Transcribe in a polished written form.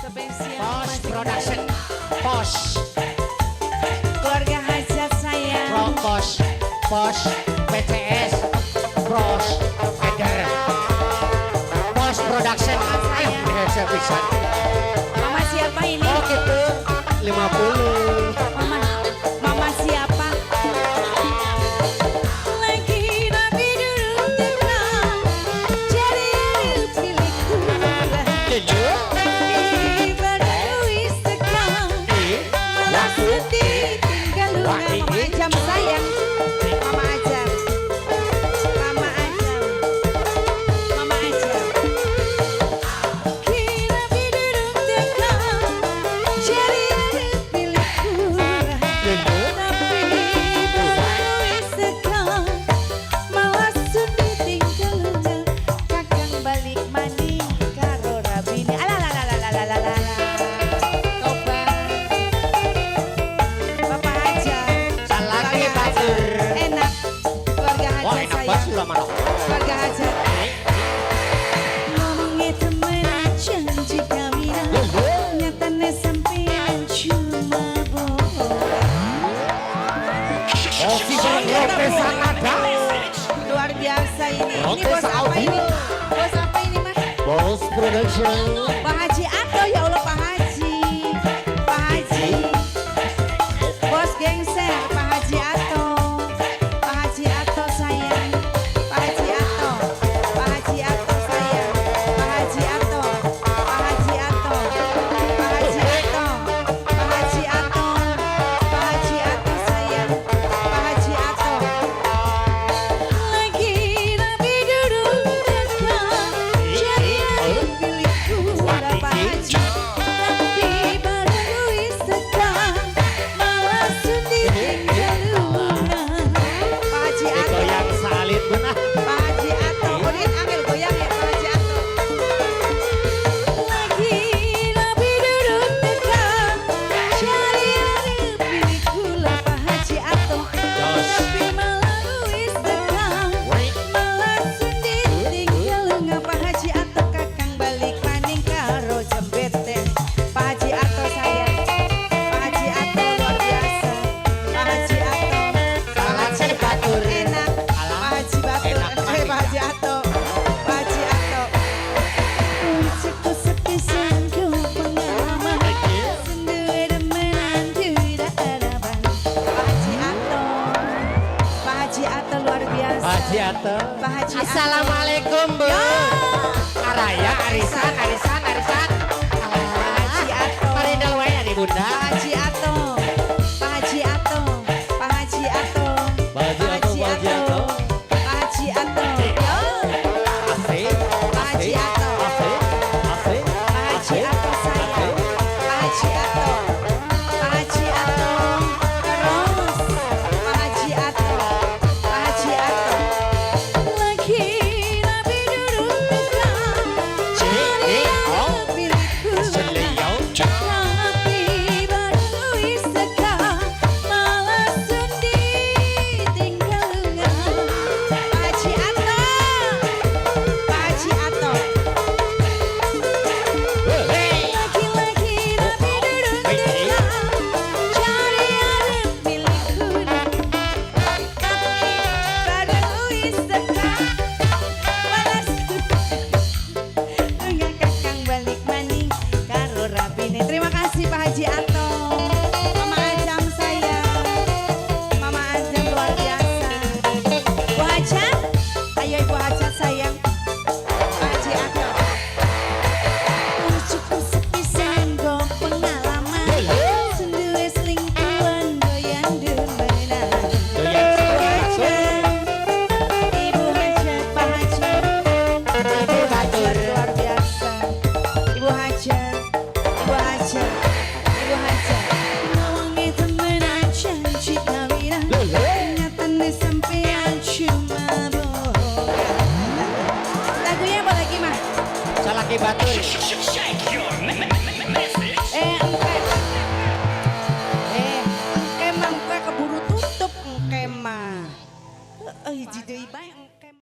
Spesial Pos masih Production. Pos. Keluarga hajat sayang. Pro Pos. Pos PCS. Pros Eder. Pos Production. Saya. Ayo, bisa. Mama siapa ini? Oh gitu. 50. Mama, mama siapa? Lagi rabi durung teka, jare arep pilih kula. Lho. Tapi baru wis teka, malah sedih tinggal lunga. Mama Ajam sayang, Mama Ajam, Mama Ajam, Mama Ajam. Kira durung teka, jare arep pilih kula. Tapi baru wis teka, malah sedih tinggal lunga. Kakang balik maning karo rabine. Alah lah lah lah lah lah lah. Tobat. Bapak Hajar. Salaki Keluarga batur. Hajar. Enak. Keluarga Wah, Hajar enak sayang. banget sudah mana. Keluarga Hajar. Ngomongnya temenan, janji kawinan. Nyatane sampean cuma bohong. Oh, si Rote Sanada. Luar biasa ini. Ini Rote bos apa Saudi. Ini? Bos apa ini, Mas? Bos Production. Pak Haji Ato, ya Allah, Pak Haji. Pak Haji. Bos gengser Pak Haji Ato. Pak Haji Ato sayang. Pak Haji Ato. Pak Haji Ato sayang. Pak Haji Ato. Pak Haji Ato. Pak Haji Ato. Pak Haji Ato. Pak Haji Ato sayang. Pak Haji Ato. Lagi rabi durung teka, jare arep pilih kula, Pak Haji. Tapi baru wis teka, malah sedih tinggal lunga. Pak Haji Ato. Goyang salin benar. Pak Haji Ato, kulit angel goyang ya, Pak Haji Ato. Lagi rabi durung teka, jare arep pilih kula, Pak Haji Ato. Jos. Tapi malah wis teka, malah sedih tinggal lunga. Pak Haji Ato, kakang balik maning karo jembete. Pak Haji Ato sayang. Pak Haji Ato luar biasa. Pak Haji Ato. Pak Haji Batur. Enak. Alah. Pak Haji Batur. Enak Eh, Pak Haji Ato. Pak Haji Ato. Cukup sepisan ku pengalaman. Sing duwe demenan tidak ada. Pak Haji Ato. Pak Haji Ato luar biasa. Pak Haji Ato. Pak Haji Ato. Assalamualaikum, Bu. Ya. Araya arisan arisan arisan. Pak Haji Ato. Parindal wae nih, Bunda. Pak Haji Ato. Pak Haji Ato. Pak Haji Ato. Pak Haji Ato, Pak Haji Ato. Pak Haji Ato. Yo. Asik. Pak Haji Ato. Asik. Asik. Pak Haji Ato sayang. Pak Haji Ato. Pak Haji Ato. Terus. Pak Haji Ato. Pak Haji Ato. Lagi rabi durung teka, jare arep pilih kula. Seleo. Tapi baru wis teka, malah sedih tinggal lunga. Pak Haji Ato. Pak Haji Ato. Lagi-lagi rabi durung teka, jare arep pilih kula. Tapi baru wis teka, malah lunga. Kakang balik maning karo rabine. Terima kasih, Pak Haji Ato. Mama Ajam sayang. Mama Ajam luar biasa. Bu Hajat, ayo Ibu Hajat sayang. Pak Haji Ato. Cukup sepisan go pengalaman. Sing duwe selingkuhan doyan demenan. Doyan. Ibu Hajat, Pak Haji. Ibu Batur. Luar biasa. Ibu Hajat, Ibu Hajat, Ibu Hajat. Ngomongnya temenan, janji kawinan. Nyatane sampean cuma bohongan. Lagunya apa lagi, Mah? Salaki Batur. Shake your message.